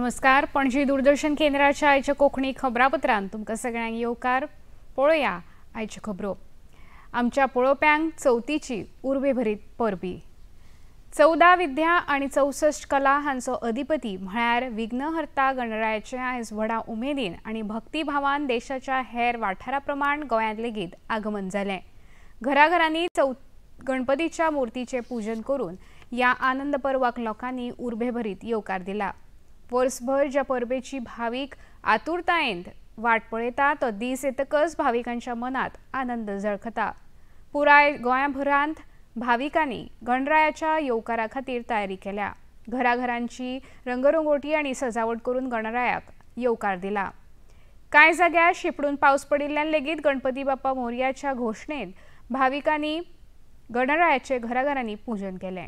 नमस्कार, पणजी दूरदर्शन केंद्राच्या आयच्या कोंकणी खबरापत्रांत तुमकां सगळ्यांक येवकार. पळोवया आयच्यो खबरो. आमच्या पळोवप्यांक चवथीची उर्बेभरीत परबी. 14 विद्या आनी 64 कला हांचो अधिपती म्हळ्यार विघ्नहर्ता गणरायाचें आयज व्हडा उमेदीन आनी भक्तिभावान देशाच्या हेर वाठारा प्रमाण गोंयांत लेगीत आगमन जालें. घराघरांनी गणपतीच्या मूर्तीचें पूजन करून ह्या आनंद पर्वाक लोकांनी उर्बेभरीत येवकार दिला. वर्सभर ज्या परबेची भावीक आतुरतायेन वाट पळयता तो दीस येतकच भाविकांच्या मनात आनंद झळकता. पुराय गोंयभरांत भाविकांनी गणरायाच्या येवकारा खातीर तयारी केल्या. घराघरांची रंगरंगोटी आनी सजावट करून गणरायाक येवकार दिला. कांय जाग्यार शिपडून पावस पडिल्ल्यान लेगीत गणपती बाप्पा मोरयाच्या घोशणेन भाविकांनी गणरायाचे घराघरांनी पूजन केलें.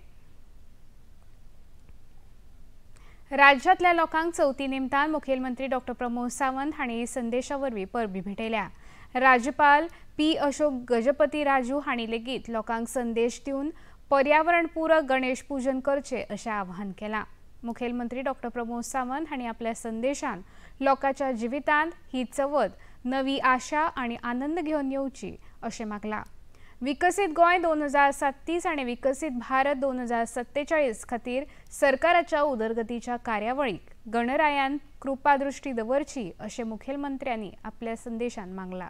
राज्यांतल्या लोकांक चवथी निमतान मुखेलमंत्री डॉक्टर प्रमोद सावंत हांणी संदेशा वरवीं परबी भेटयल्या. राज्यपाल पी अशोक गजपती राजू हांणी लेगीत लोकांक संदेश दिवन पर्यावरणपूरक गणेश पूजन करचें अशें आवाहन केलां. मुखेलमंत्री डॉक्टर प्रमोद सावंत हांणी आपल्या संदेशान लोकांच्या जिवितांत ही चवथ नवी आशा आनी आनंद घेवन येवची अशें मागलां. विकसीत गोंय 2037 आनी विकसीत भारत 2047 खातीर सरकाराच्या उदरगतीच्या कार्यावळीक गणरायान कृपादृष्टी दवरची अशें मुखेलमंत्र्यांनी आपल्या संदेशान मागलां.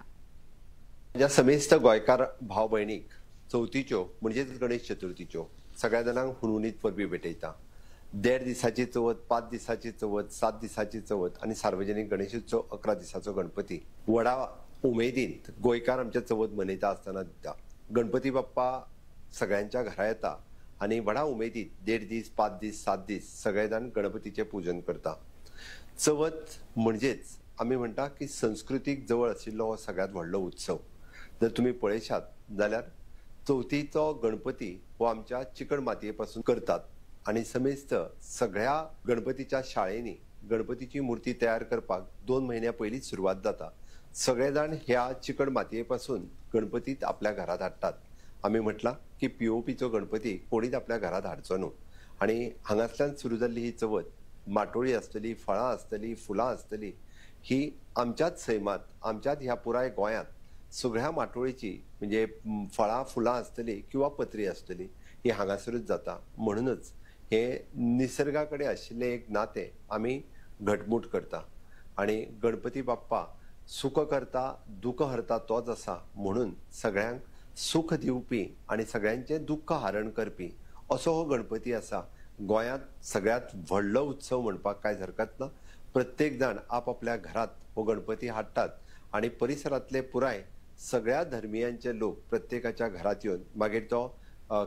म्हज्या समेस्त गोंयकार भाव भयणीक चवथीच्यो म्हणजेच गणेश चतुर्थीच्यो सगळ्या जाणांक हुनहुनीत परबी भेटयता. 1.5 दिसाची चवथ, 5 दिसाची चवथ, 7 दिसाची चवथ आनी सार्वजनीक गणेशोत्सव 11 दिसाचो गणपती व्हडा उमेदीन गोंयकार आमच्या चवथ मनयता आसतना दिता. गणपती बाप्पा सगळ्यांच्या घरा येता आनी व्हडा उमेदीत 1.5 दीस, 5 दीस, 7 दीस सगळे जाण गणपतीचें पूजन करता. चवथ म्हणजेच आमी म्हणटा की संस्कृतीक जवळ आशिल्लो हो सगळ्यांत व्हडलो उत्सव. जर तुमी पळयशात जाल्यार चवथीचो गणपती हो आमच्या चिकण मातये पासून करतात आनी समेस्त सगळ्या गणपतीच्या शाळेंनी गणपतीची मूर्ती तयार करपाक 2 म्हयन्या पयलींच सुरवात जाता. सगळे जाण ह्या चिकण मातये पासून गणपतीत आपल्या घरात हाडटात. आमी म्हटलां की पीओपीचो गणपती कोणीच आपल्या घरात हाडचो न्हू. आनी हांगासल्यान सुरू जाल्ली ही चवथ, माटोळी आसतली, फळां आसतली, फुलां आसतली, ही आमच्याच सैमात, आमच्याच ह्या पुराय गोंयांत सगळ्या माटोळीची म्हणजे फळां फुलां आसतली किंवा पत्री आसतली ही हांगासरूच जाता. म्हणूनच हे निसर्गा कडेन आशिल्लें एक नातें आमी घटमूट करता आनी गणपती बाप्पा सुख करता दुःख हरता तोच आसा, म्हणून सगळ्यांक सुख दिवपी आनी सगळ्यांचें दुःख हारण करपी असो हो गणपती आसा. गोंयांत सगळ्यांत व्हडलो उत्सव म्हणपाक कांय हरकत ना. प्रत्येक जाण आपआपल्या घरांत हो गणपती हाडटात आनी परिसरांतले पुराय सगळ्या धर्मियांचे लोक प्रत्येकाच्या घरांत येवन मागीर तो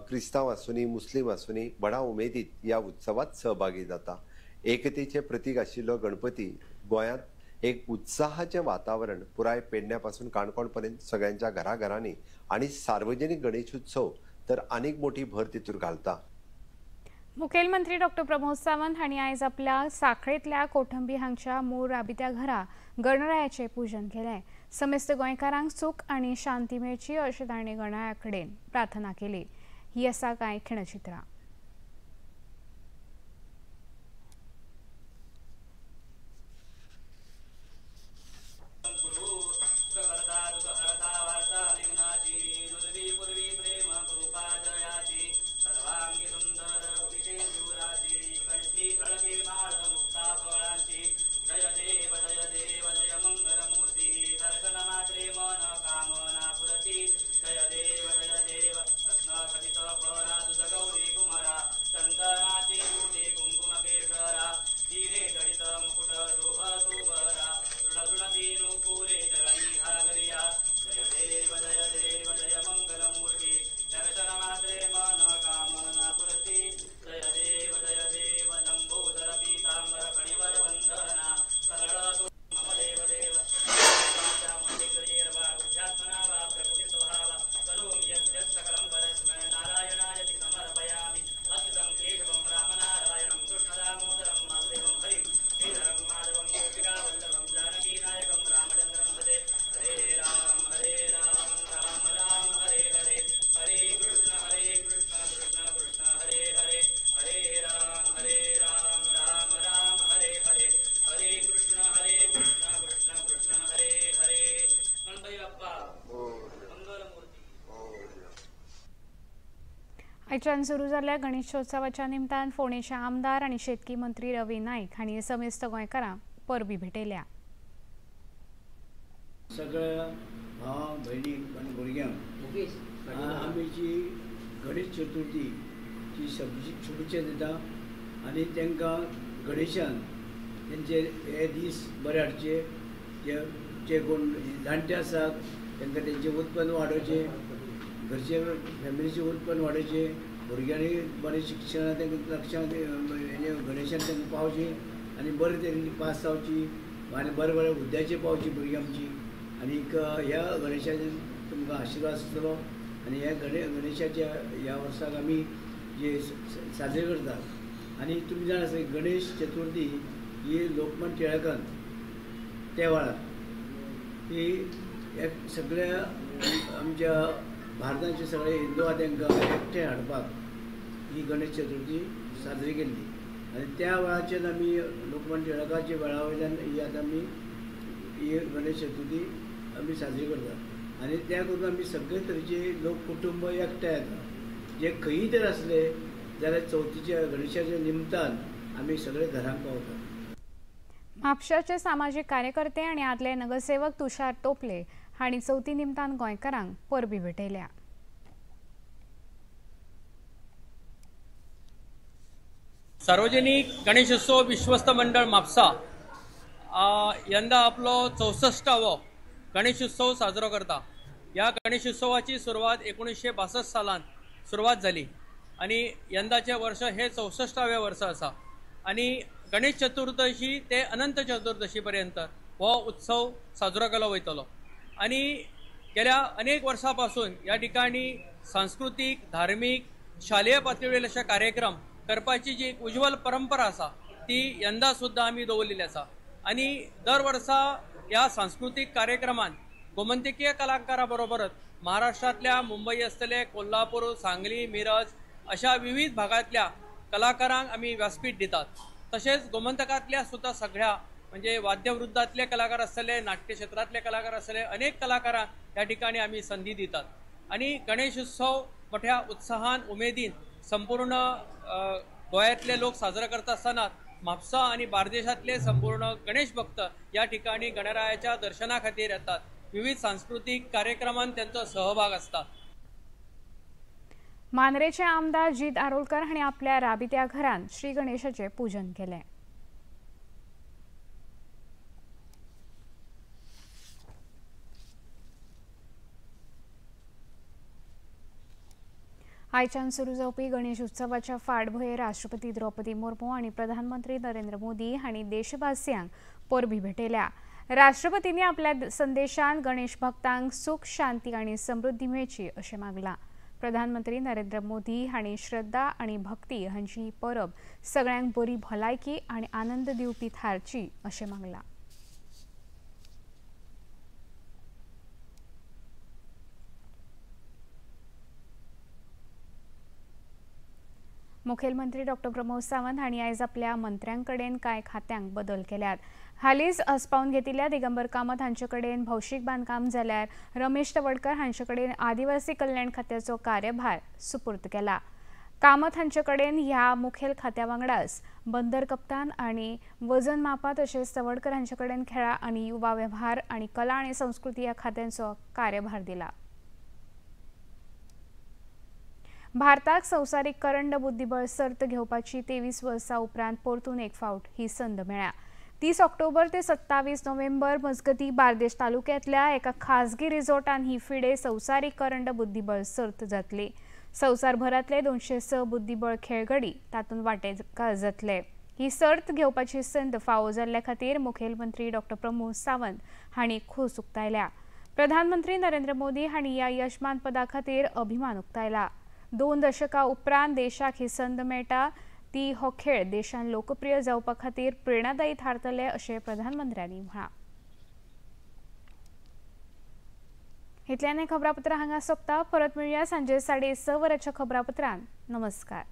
क्रिस्तांव आसूनी मुस्लीम आसूनी व्हडा उमेदीत ह्या उत्सवात सहभागी जाता. एकतेचें प्रतीक आशिल्लो गणपती गोंयांत एक उत्साहाचें वातावरण पुराय पेडण्या पासून काणकोण पर्यंत सगळ्यांच्या घराघरांनी आनी सार्वजनीक गणेशोत्सव तर आनीक मोठी भर तितूर घालता. मुखेलमंत्री डॉक्टर प्रमोद सावंत हांणी आयज आपल्या साखळेंतल्या कोठंबी हांगच्या मूळ राबित्या घरा गणरायाचें पूजन केलें. समेस्त गोंयकारांक सुख आनी शांती मेळची अशें तांणी गणराया कडेन प्रार्थना केली. ही आसा कांय खिणचित्रां. जय देव जय देव रत्न खचित फळा तुझ गौरी कुमार. आयच्यान सुरू जाल्ल्या गणेशोत्सवाच्या निमतान फोंडेचे आमदार आनी शेतकी मंत्री रवी नायक हांणी समेस्त गोंयकारांक परबी भेटयल्या। सगळ्या भाव भयणीक आनी भुरग्यांक आमी जी गणेश चतुर्थीची शुभेच्छा दिता आनी तांकां गणेशान तेंचे हे दीस बरे हाडचे, जे कोण जाणटे आसात तांकां तेंचें उत्पन्न वाडोवचें, घरचे फॅमिलीचें उत्पन्न वाडोवचें, भुरग्यांनी बरें शिक्षण तांकां लक्षां गणेशान तांकां पावचें आनी बरे तरेन पास जावची आनी बरे बरे हुद्द्याचेर पावची भुरगीं आमची। आनीक ह्या गणेशाचेर तुमकां आशिर्वाद आसतलो आनी ह्या गणेशाच्या ह्या वर्साक आमी जे साजरे करतात। आनी तुमी जाणा आसा गणेश चतुर्थी ही लोकमान्य टिळकान त्या वेळार ही एक सगळ्या आमच्या भारताचे सगळे हिंदू आहा तांकां एकठांय हाडपाक ही गणेश चतुर्थी साजरी केल्ली आनी त्या वेळाचेर आमी लोकमान्य टिळकाच्या वेळा वयल्यान ही आतां आमी ही गणेश चतुर्थी आमी साजरी करतात आनी त्या करून आमी सगळे तरेचे लोक कुटुंब एकठांय येता, जे खंयी तर आसले जाल्यार चवथीच्या गणेशाच्या निमतान आमी सगळे घरांक पावतात। म्हापशाचे सामाजीक कार्यकर्ते आनी आदले नगरसेवक तुषार टोपले हांणी चवथी निमतान गोंयकारांक परबी भेटयल्या। सार्वजनिक गणेशोत्सव विश्वस्त मंडळ म्हापसा यंदा आपलो 64वो गणेशोत्सव साजरो करता। ह्या गणेशोत्सवाची सुरवात 1962 सालान सुरवात जाली आनी यंदाचें वर्ष हे 64वें वर्स आसा आनी गणेश चतुर्दशी ते अनंत चतुर्दशी पर्यंत हो उत्सव साजरो केलो वयतलो आनी गेल्या अनेक वर्सां पासून ह्या ठिकाणी सांस्कृतीक, धार्मीक, शालेय पातळीवयले अशे कार्यक्रम करपाची जी एक उज्ज्वल परंपरा आसा ती यंदा सुद्दां आमी दवरलेली आसा आनी दर वर्सा ह्या सांस्कृतीक कार्यक्रमान गोमंतकीय कलाकारां बरोबरच महाराष्ट्रांतल्या मुंबई आसतले, कोल्हापूर, सांगली, मिरज अशा विविध भागांतल्या कलाकारांक आमी व्यासपीठ दितात। तशेंच गोमंतकांतल्या सुद्दां सगळ्या म्हणजे वाद्यवृद्धांतले कलाकार आसतले, नाट्यक्षेत्रांतले कलाकार आसतले, अनेक कलाकारांक ह्या ठिकाणी आमी संदी दितात आनी गणेश उत्सव मोठ्या उत्साहान उमेदीन संपूर्ण गोंयांतले लोक साजरा करता आसतना म्हापसा आनी बार्देशांतले संपूर्ण गणेश भक्त या ठिकाणी गणरायाच्या दर्शना खातीर येतात। विविध सांस्कृतीक कार्यक्रमांत त्यांचो सहभाग आसता। मांद्रेचे आमदार जीत आरोलकर हांणी आपल्या राबित्या घरांत श्री गणेशाचें पूजन केलें। आयच्यान सुरू जावपी गणेश उत्सवाच्या फाटभुंयेर राष्ट्रपती द्रौपदी मुर्मू आनी प्रधानमंत्री नरेंद्र मोदी हांणी देशवासियांक परबी भेटयल्या। राष्ट्रपतींनी आपल्या संदेशान गणेश भक्तांक सुख, शांती आनी समृद्धी मेळची अशें मागलां। प्रधानमंत्री नरेंद्र मोदी हांणी श्रद्धा आनी भक्ती हांची ही परब सगळ्यांक बरी भलायकी आनी आनंद दिवपी थारची अशें मागलां। मुखेलमंत्री डॉक्टर प्रमोद सावंत हांणी आयज आपल्या मंत्र्यांकडेन कांय खात्यांक बदल केल्यात। हालींच आस्पावन घेतिल्ल्या दिगंबर कामत हांचे कडेन भौशीक बांदकाम जाल्यार रमेश तवडकर हांचे कडेन आदिवासी कल्याण खात्याचो कार्यभार सुपूर्द केला। कामत हांचे कडेन ह्या मुखेल खात्या वांगडाच बंदर कप्तान आनी वजन मापा तशेंच तवडकर हांचे कडेन खेळा आनी युवा वेव्हार आनी कला आनी संस्कृती ह्या खात्यांचो कार्यभार दिला। भारताक संवसारीक करंड बुद्धिबळ सर्त घेवपाची 23 वर्सां उपरांत परतून एक फावट ही संद मेळ्ळ्या। 30 ऑक्टोबर ते 27 नोव्हेंबर मजगती बार्देश तालुक्यांतल्या एका खासगी रिसॉर्टान ही फिडे संवसारीक करंड बुद्धिबळ सर्त जातली। संवसारभरांतले 206 बुद्धिबळ खेळगडी तातूंत वांटेकार जातले। ही सर्त घेवपाची संद फावो जाल्ल्या खातीर मुखेलमंत्री डॉक्टर प्रमोद सावंत हांणी खोस उक्तायल्या। प्रधानमंत्री नरेंद्र मोदी हांणी ह्या यशमान पदा खातीर अभिमान उक्तायला। 2 दशकां उपरांत देशाक ही संद मेळटा ती हो खेळ देशान लोकप्रिय जावपा खातीर प्रेरणादायी थारतले अशें प्रधानमंत्र्यांनी म्हळां। इतल्यान हें खबरापत्र हांगा सोंपता। परत मेळया सांजे 6:30 वरांच्या खबरापत्रान। नमस्कार।